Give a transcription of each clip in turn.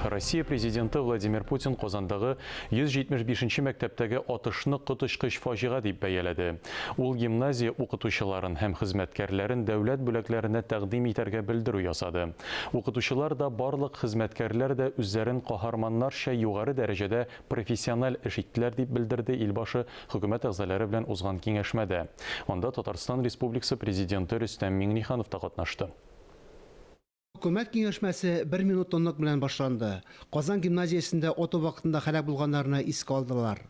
Россия Президенты Владимир Путин Казандагы 175 нче мәктәптәге атышны коточкыч фаҗига дип бәяләде. Ул гимназия укытучыларын һәм хезмәткәрләрен дәүләт бүләкләренә тәкъдим итәргә белдерү ясады. Укытучылар да, барлык хезмәткәрләр дә үзләрен каһарманнарча югары дәрәҗәдә профессиональ эш иттеләр, дип белдерде Илбашы Хөкүмәт әгъзалары белән узган киңәшмәдә. Анда Татарстан Республикасы Президенты Рөстәм Миңнеханов та катнашты. Хөкүмәт киңәшмәсе бер минут тынлык белән башланды. Казан гимназиясендә ату вакытында һәлак булганнарны искә алдылар.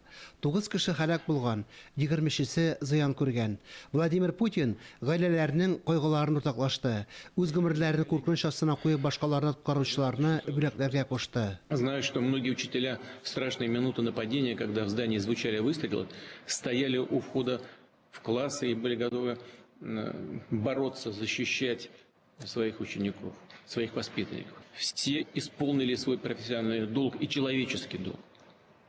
Тугыз кеше һәлак булган, егермечесе зыян күргән. Владимир Путин гаиләләрнең кайгыларын уртаклашты, үз гомерләрен куркыныч астына куеп башкаларны коткаручыларны бүләкләргә кушты. Знаю, что многие учителя в страшные минуты нападения, когда в здании звучали выстрелы, стояли у входа в классы и были готовы бороться, защищать своих учеников, своих воспитанников. Все исполнили свой профессиональный долг и человеческий долг.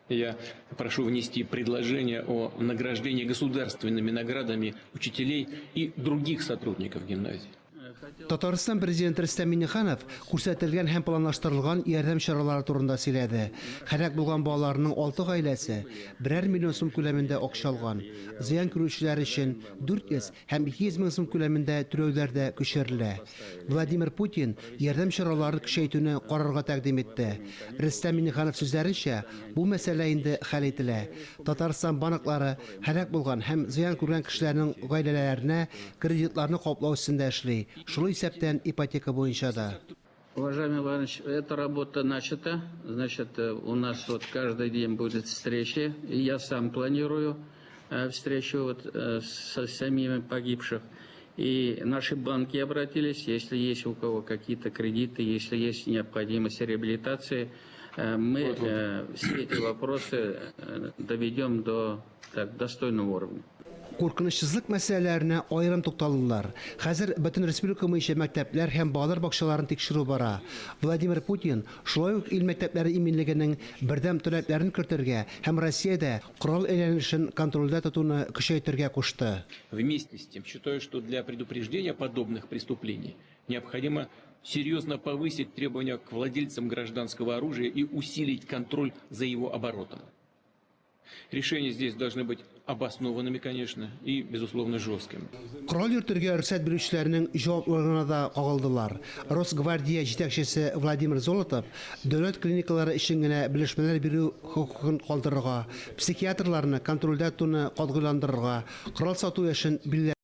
Я прошу внести предложение о награждении государственными наградами учителей и других сотрудников гимназии. Татарстан Президенты Рөстәм Миңнеханов күрсәтелгән һәм планлаштырылган ярдәм чаралары турында сөйләде. Һәлак булган балаларның алты гаиләсе берәр миллион сум күләмендә акча алган. Зыян күрүчеләр өчен 400 һәм 200 мең сум күләмендә түләүләр дә күчерелә. Владимир Путин ярдәм чараларын көчәйтүне карарга тәкъдим итте. Рөстәм Миңнеханов сүзләренчә, бу мәсьәлә инде хәл ителә. Татарстан банклары һәлак булган һәм зыян күргән кешеләрнең гаиләләренә кредитларны каплау өстендә эшли, шул исәптән ипотека буенча да. Уважаемый Иванович, эта работа начата. Значит, у нас вот каждый день будет встречи. И я сам планирую встречу вот со семьями погибших. И наши банки обратились, если есть у кого какие-то кредиты, если есть необходимость реабилитации, мы все эти вопросы доведем до так, достойного уровня. Куркынычсызлык мәсьәләләренә аерым тукталдылар. Хәзер бөтен республика буенча мәктәпләр һәм балалар бакчаларын тикшерү бара. Владимир Путин шулай ук ил мәктәпләре иминлегенең бердәм таләпләрен кертергә һәм Россиядә корал әйләнешен контрольдә тотуны көчәйтергә кушты. Вместе с тем, считаю, что для предупреждения подобных преступлений необходимо серьезно повысить требования к владельцам гражданского оружия и усилить контроль за его оборотом. Решения здесь должны быть обоснованными, конечно, и, безусловно, жесткими. Корал йөртергә рөхсәт бирүчеләрнең җаваплылыгына да кагылдылар. Росгвардия җитәкчесе Владимир Золотов дәүләт клиникалары өчен генә белешмәләр бирү хокукын калдырырга, психиатрларны контрольдә тотуны катгыйландырырга, корал сату яшен билгеләргә